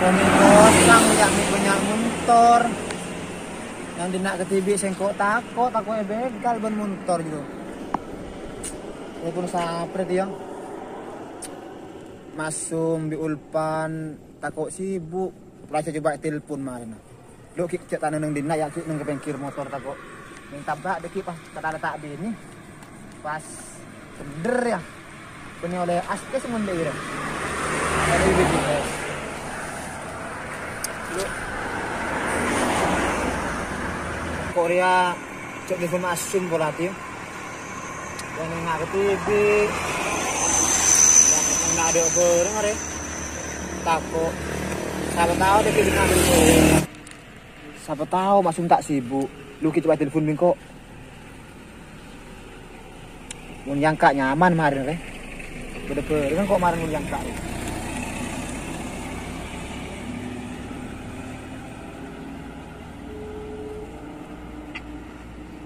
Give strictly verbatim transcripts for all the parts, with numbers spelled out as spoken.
Kosong, ya, bânnya' montor. Yang dinna' kadhibi' sèngko' tako', tako' èbengkal bân montor gitu. Walaupun sapret, ya. Masum bi' Ulpan tako' sibuk. Raja coba telepon marèna. Lo' ghi' cè' tanang neng dinna' ya, ghi' neng ka pèngghir motor tako'. Neng tabâ' dâgghi' pas kata letak bini. Pas bhender ya. Bânnè ollè askes mon dâ' ira. Ollè bini es. Lo'. Ko' rèya cè' telepon Masum pola, Tim. Yang nengak ke T V. Yang ada bareng, are. Tako'. Sapa tao dâ' kèdingan. Sapa tao Masum ta' sibuk. Lo' ghi' coba telepon bengko. Mon nyangka nyaman marèn, re. Bâdâ bareng ko' marèn mon nyangka, re.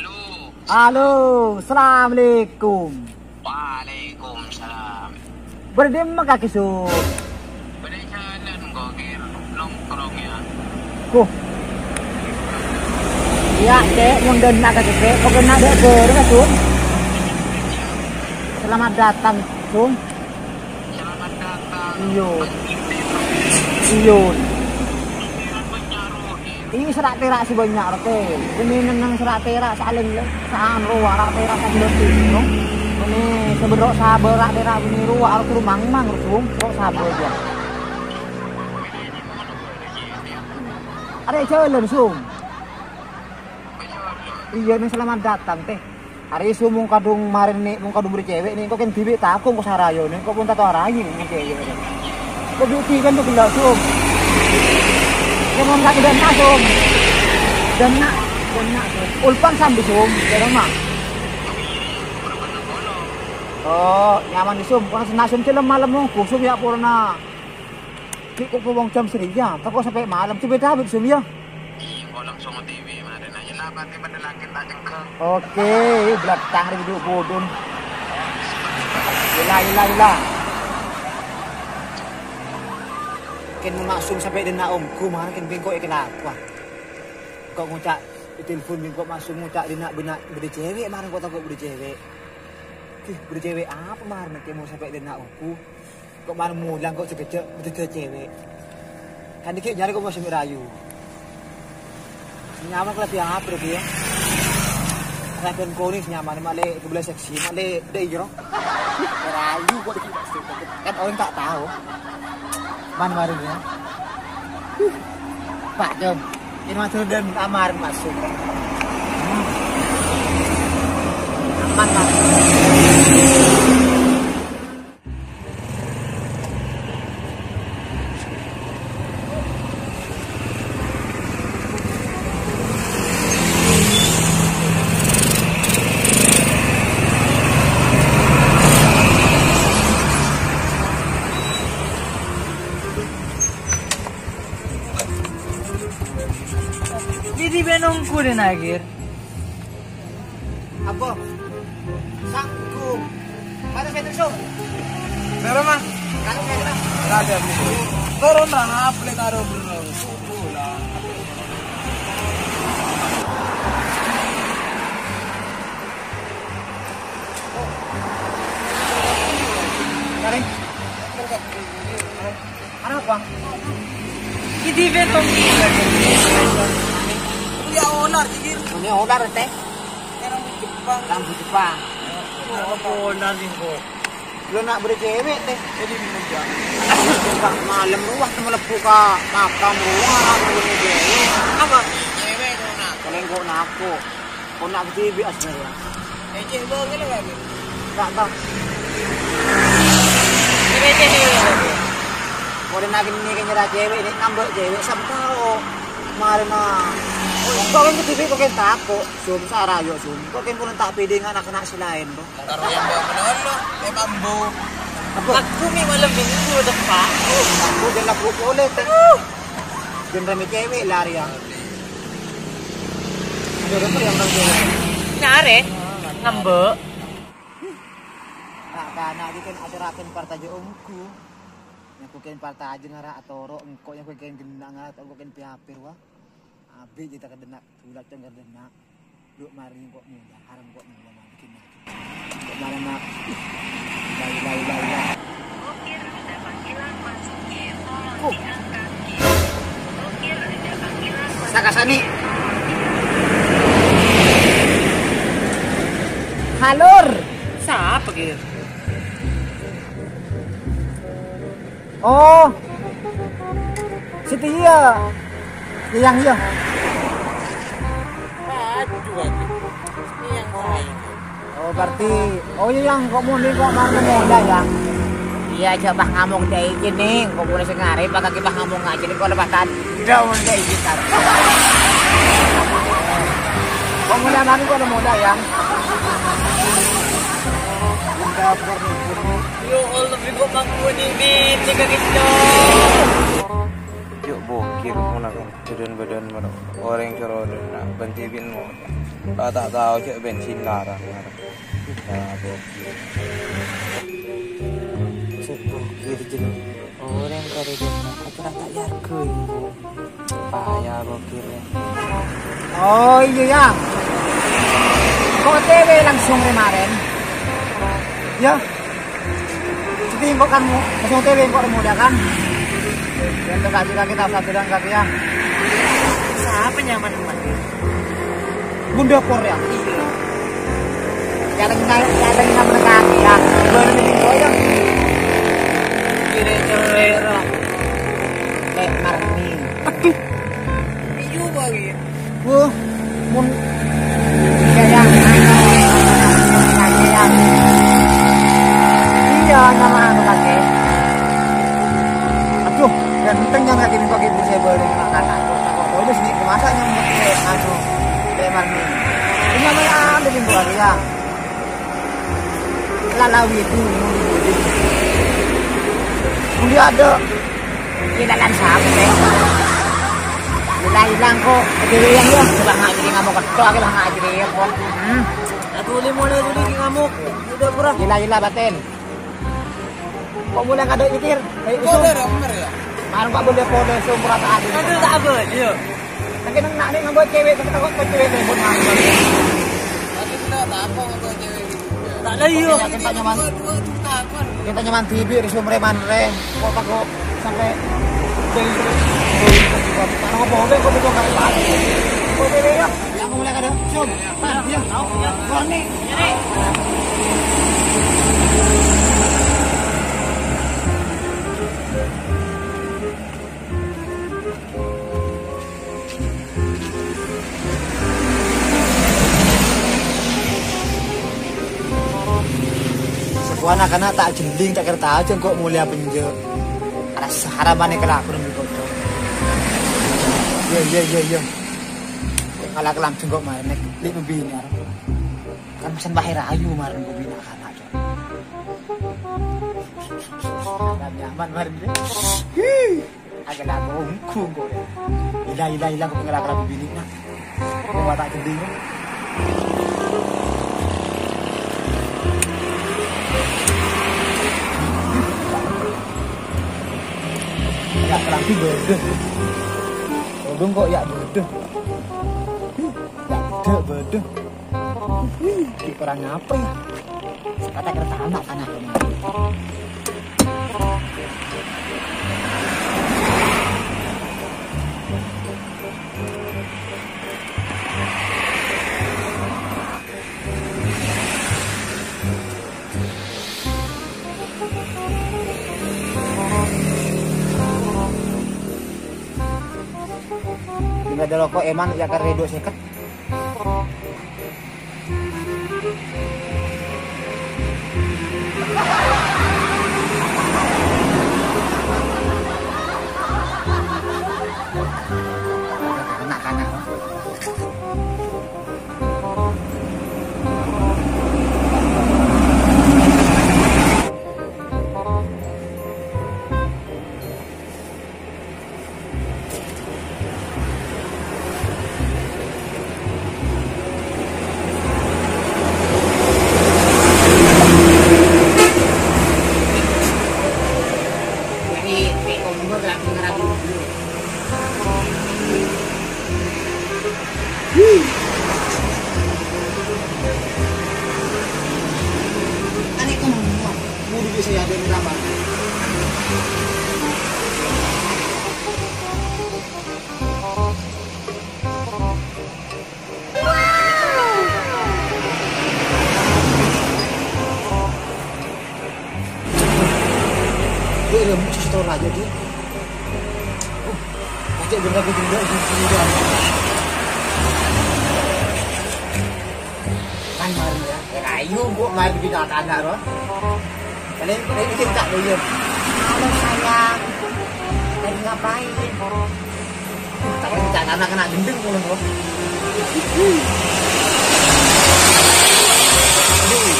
Halo. Halo, assalamualaikum. Waalaikumsalam. Bâdâ dimma kakè, Sum? Bâdâ è jhâlân, kok, Gir. Nongkrong, ya. Kuh. Iyâ, Cè', mon dâ' enna' kakè, Cè'. Pokokna dâ' bârâ, Sum. Selamat datang, Sum. Selamat datang. Iyâ. Iyâ. Iyâ, sè ra'-tèra' sè bânnya' rowa, Tè. Bânnè neng-neng sè ra'-tèra' sè alèng, sè anu rowa, ra'-tèra' sè bâlâti, no? Bânnè sè bâdâ sabâ ra'-tèra' bânnè rowa, aro turu mang-mang, Sum, bâdâ sabâ jâ. Arè jhâlân, Sum. Iyâ, neng selamat datang, Tè. Arè Sum mon kadhung marèn nè', mon kadhung bâdâ cèwè' nè', engko' kèng dhibi' tako' engko' sarayo nè', engko' pon ta' tao arayo mon cèwè'. Engko' budi kan tuh gella', Sum. Kèng mon ta' dâ' enna', Sum. Dâ' enna', dâ' enna', Sum. Ulpan sambi, Sum. Dâ' roma. Oh, nyaman, Sum. Pon senna', Sum, jhâlân malem mongghu, Sum, ya, purna. Ghi' ko' kobong jam sèriyâ, tako' sampè' malem. Coba David, Sum, ya. Iyâ, engko' langsung O T W marèna. Yâ, la, pati bâdâ lakè ta' cegghâ. Oke, blatang rè budhu-budhun. Ila, ila, ila. Kèng Masum sampè' dâ' enna' ongghu, marè kèng bengko èkalakowa. Ko' ngoca', ètelpon bengko Masum ngoca' dâ' enna' bânnya' bâdâ cèwè', marè ko' tako' bâdâ cèwè'. Ghi, bâdâ cèwè' apa marèna kèng mon sampè' dâ' enna' ongghu? Ko' marè molang ko' sakejjhâ' bâdâ cèwè'. Kan ghi' nyarè ko' Masum rayu. Sè nyaman kalabhi apa, Bro, ya? Raben konè sè nyaman, ma'lè dua belas seksi, ma'lè dâ' iyâ, ro. Rayu ko' dâ' kan orèng ta' tao. Man marèn, ya. Pak, Jom. Ini Mas Rudan, aman, Mas Rudan. Aman, Mas. Jadi benong ku den akhir. Apa? Sanggup. Mana Peter, Song? Berapa, Mas? Kalau saya kena. Ada, Mas. Turun, Ran. Apa karo, Bro? Subuh lah. Kali. Arapa? Iki ben tong iki. Ya, olar iki. Ini olar, Teh. Rambut Jepang. Rambut Jepang. Apa olar iki, kok? Lo nak bâdâ cewek, Teh. Jadi minum, ya. Malem rowa mlebu ka makam rowa, bâdâ cewek. Apa? Cewek, lo nak. Paling kok nako. Kok nak bâdâ cewek asli, ya. Receh banget lah, Bang. Enggak, Bang. Receh, ya. Kok ada nak ini kan nyerah cewek, ini ngambek cewek, sapa tahu. Kemarin, ah. Oh, kok kan bâdâ cewek kok kan tako. Sum, sarayo, Sum. Kok kan pun tak pede dengan anak-anak selain, tuh. Karo yang bawa menolong, eh, mambu. Apa? Aku mi malam minggu depan. Aku jalan aku boleh, Teh. Uh. Jangan rame cewek lari, ya. Ada apa yang orang cewek? Nare, ngambek. Nah, karena itu kan ada rakan partai omku. Nyangko kèn partajeng ara atoro', engko' nyangko kèn genna' ngara, engko' kèn pèapèr, wa. Abit jhâ' ta' kadhenna', dulak cong kadhenna'. Duk mari engko' mola, harang engko' mola, mari kèn. Engko' mara, Mak. La ilaha illallah. Blokir ada panggilan masuknya, tolong Oh. diangkat. Blokir ada panggilan masuknya, Sakasani. Halor. Sapa gitu? Oh. Setia. Yang iya. Aduh, aduh. Ini yang saya. Oh, berarti, oh iya, Yang, kok muni kok marè mola, Yang? Iyâ, jhâ' pas ngamuk dâ' iyâ, Nèng. Kok muni sè ngarè, pas kaki pas ngamuk ngajhi, kok lepas tadi. Udah, udah, iyâ, Kak. Kok muni marè kok mola, Yang? Udah, udah, udah. Ya Allah, bego mangkuni biji ka gitu. Jhâ' bokir, mona kan. Bâdân-bâdân mara orèng coro'na bân tibin mo. Ka ta' tao jhâ' bensin larang. Nah, bokir. Sè bokir jârèya. Orèng karè jârèya. Acara ta' èarghâi. Paya bokir. Oh, iyâ, Yang. Kok O T W langsung rè marèn? Yâ. Jadi engko' kan mo-, langsung O T W engko' rè mola, yâ kan? Yâ, entar kaki-kaki ta' usah bilang kaki, yâ. Sapa nyamana, Mat? Bunda Korea. Iyâ. Yâ, tengah, yâ, tengah nyamana kaki, yâ. Baru ini, oh, yâ. Kira-kira. Lè' Marni. Aduh. Iyâ, Bang, iyâ. Wah, mon, iyâ, Yang. Iyâ, Yang. Iyâ, nyamana kakè. Aduh, ganteng Yang kakè nèko, kakè bisa bâli makanan. Kok, kok, kok, ini sini, masa nyamana kakè, anu, Lè' Marni. Ini nyamana anu, Yang. Lalawi itu, muli ada. Ini dalam sahabat, eh. Ilang-ilang kok, kediri yang ya. Bang Haji ngamuk ketok, Bang Haji ya, kok. Hmm. Aku boleh mulai dulu ki ngamuk. Udah pura. Gila-gila batin. Kok mulai kadang mikir? Ayo, Udah, udah, bener ya. Marèn kok boleh polè sumrata adu. Aduh, tak apa, iya. Lagi neng nak nih ngambil cewek, tapi takut ke cewek ribut ngambil. Tapi kita tak apa untuk cewek gitu. Tak ada, iya. Kita nyaman. Kita nyaman tibi di sumber mana, Reng? Kok tak kok sampai dari, karena apa, apa, kok betul nggak tahu? Kok cewek ya? Yang mulai ada, sum. Nah, iya, tahu, ya. Warni. Sebuah anak-anak tak jeling, tak kira tahu, kok mulia penjel. Rasa harapannya kelakuan di kocok. Iya, iya, iya, iya. Kok kalah kelam jengkok main, nek, li pembina. Kan pesan bahaya rayu, marin pembina anak-anak, Cok. Kan nyaman, marin, ya. Hii. Agak lagu ungkung kok, ya. Ila, ila, ila, kok pengen lagu bini, nak. Kok tak gending, kok. Ya, kelambi bodoh. Bodoh kok, ya, bodoh. Ya, bodoh, bodoh. Wih, kurang apa ya? Kata kereta anak tanah ini. Tinggal ada rokok, Eman, ya, kan, redo seket. Dia ada muncul setor aja dia. Pajak benda aku tinggal di sini doang. Kan mari ya, rayu kok mari kita anak roh. Paling paling kita tak boleh. Halo sayang, lagi ngapain? Kalau kita anak kena gendeng pulang roh. Aduh.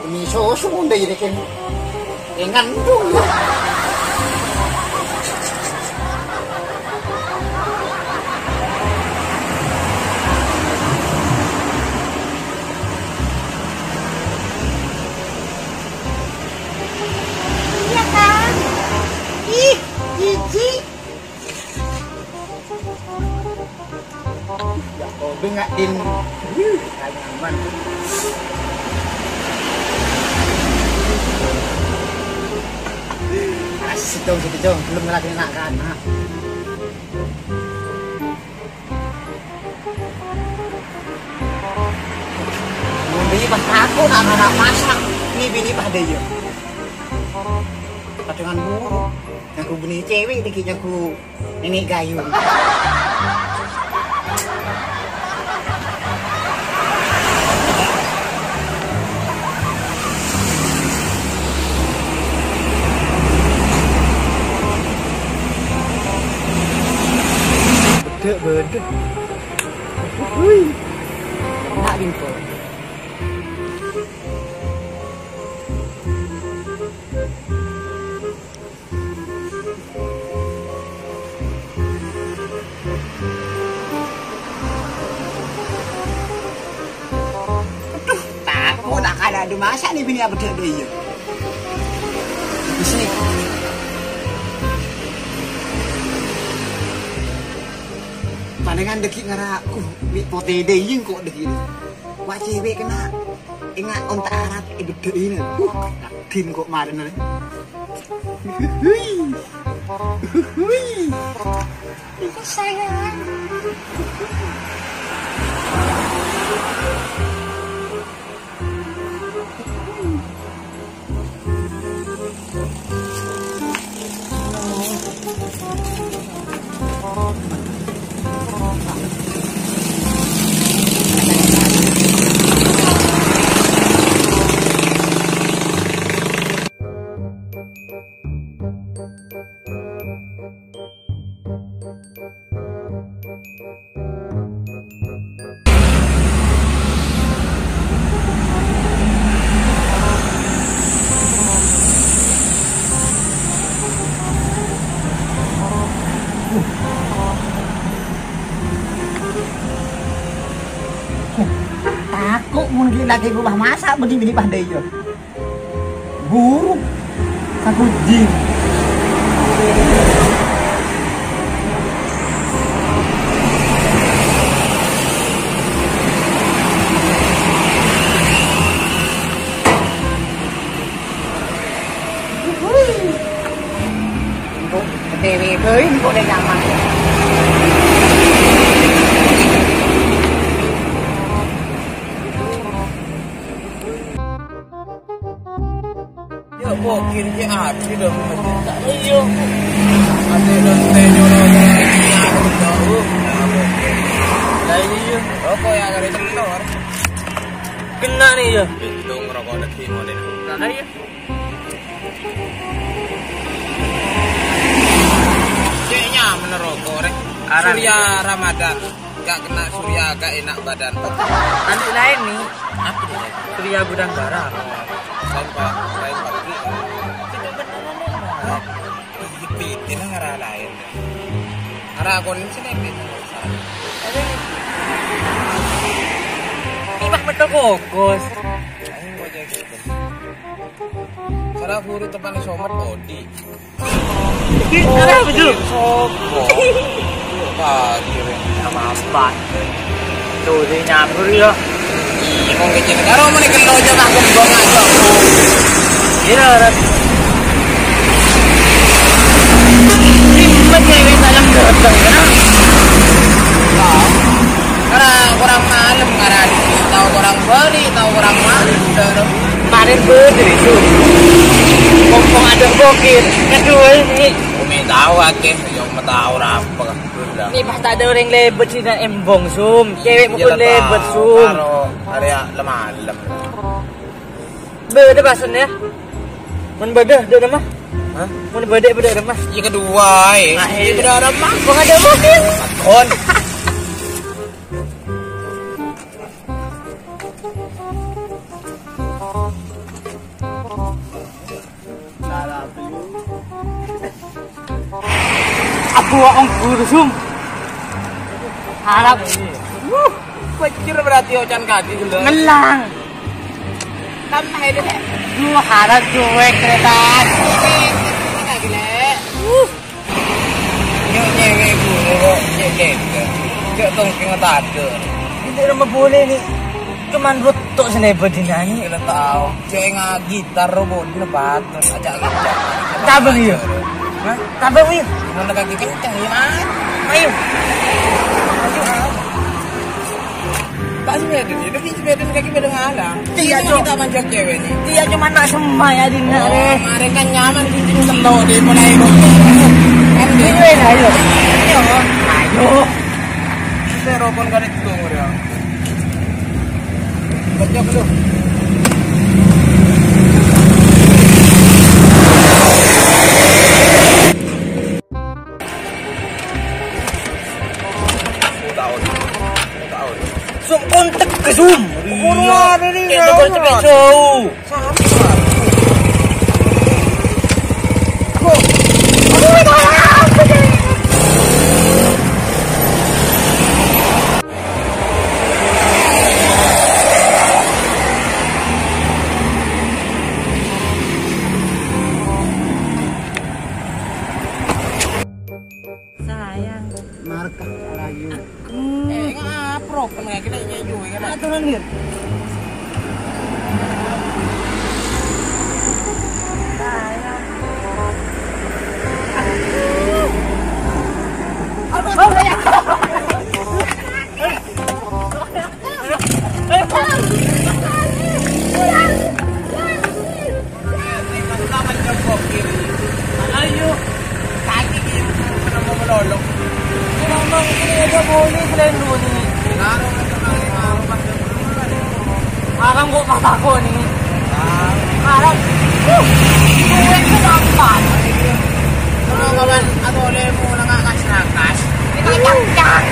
Ini susu pun dari rekin. Dengan dulu. Iya kan? Ih, jijik. Ya, kok bengak, Din? Wih, nyaman. Asik dong, situ dong. Belum ngelatih anak-anak. Ngombe pas aku nak anak masak. Ini bini pas dia. Padangan buruk. Yang ku bini cewek dikit yang ku Nènè' kayu. Bâdâ, bâdâ. Hui. Enak, Bingko. Aduh, tako' ta' kala' dimasa' nè binè abâdâ dâ' iyâ. Bisa. Palèngan dâgghi' ngara, uh, mè' potè dâ' iyâ engko' dâgghi'. Wa' cèwèk kèna'. Enga' onta' Arab èbâddhâ'ina. Huh, yakin kok marèna. Hui. Hui. Itu sayang. Tako' mon ghi' lakè' ghulâ masa' bânnè binè pas dâ' iyâ. Buru. Sakuji. Engko' P T W bhâi engko' dâ' nyaman. Ya, mungkin ki ati dong. Iya. Ati dong, tè nyoro, nyoro, nyoro, nyoro. Lah, iya. Rokok ya, kali telur. Kena nih, ya. Hitung rokok lagi, mau deh. Nah, iya. Cek nyaman rokok, rek. Aran. Surya Ramadan. Gak kena surya, gak enak badan. Nanti lain nih. Apa nih? Surya Gudang Garam. Lain, Pak. Lain, Pak. Itu beneran, Pak. Iya, piting arah lain. Arah akun sini, piting. Ini mah betul kokos. Ayo, gua jago. Karena buru tepan somat odi. Iki arep betul. Sopo? Pagi, Ren. Apa-apa. Tuh, dia nyabur ya. Ih, mau kecil. Karo mau nih kelo aja tak kembang aja. Iya, Ren. Ini buat cewek sayang ganteng, ya. Karena kurang malem, karena tau kurang bali, tau kurang malem, udah. Kemarin bener itu. Ngomong ada bokir. Kedua ini. Umi tau akeh, ya umi tau apa. Ini pas tak ada orang lebet sih, nak embong, Sum. Cewek pukul lebet, Sum. Karo area lemalem. Beda pasen ya. Mun beda, ada mah. Hah? Mun beda, beda ada mah. Iya kedua, eh. Nah, iya. Iya beda ada mah. Gua ada bokir. Kon. Aku wong guru, Sum. Harap. Wuh, kecil berarti ocan kaki dulu. Ngelang. Tambah ini, Dek. Duh, harap cuek, kereta. Ini, ini, ini, ini, ini. Wuh. Yo, cewek gue, kok cewek gue. Cek tongkeng tador. Itu nama boleh nih. Cuman rotok selebat dinani. Kita tahu. Cewek ngagitar robot ini patut ajak kita. Tabang iya. Hah? Tabang iya. Mana kaki kenceng gimana? Ayo. Ayo. Tak sepeda, dia tapi sepeda kaki pada ngalah. Iya, Cok. Kita manjak cewek nih. Iya, cuma nak semai ya, Dina, oh, deh. Kemarin kan nyaman, cincin sentok di mulai kok. Kan dia. Iya, ayo. Ayo. Ayo. Saya rokok kali itu, ya. Kerja dulu. Taon. Taon. Sum kontek ke Sum. Iya. Itu kan cepet jauh. Sama. Sayang. Marka rayu. Eh, ngapro kena kena nyanyi kan. Aturan dia. Sayang. Aduh, sayang. Ayo. Tadi dia pernah mau menolong. Ngomong ini aja boleh selain dulu nih. Akang kok pas aku nih. Alam. Uh, duit itu gampang. Kalau kawan atau oleh mau nengah kasih rakas. Kita cakcak.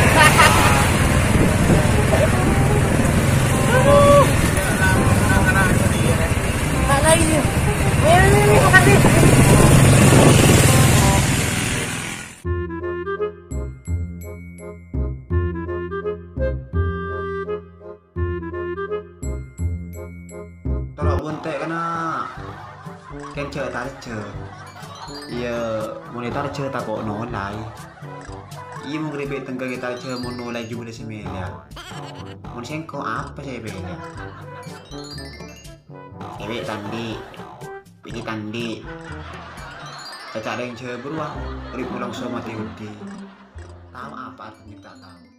Aduh. Toro' bunte' kana. Kèng jhâ' tarjhâ. Iyâ, mon ètarjhâ tako' nolai. Iyâ, mon ghâribâ tengka ètarjhâ mon nolai jubâ sè mèlèya. Mon sèngko' apa sè èpèlè? Cewek ta' andi', pèlè ta' andi'. Cacak rèng jhâ' buru, ah. Urip molongso matè odi. Tao apa artèna ta' tao?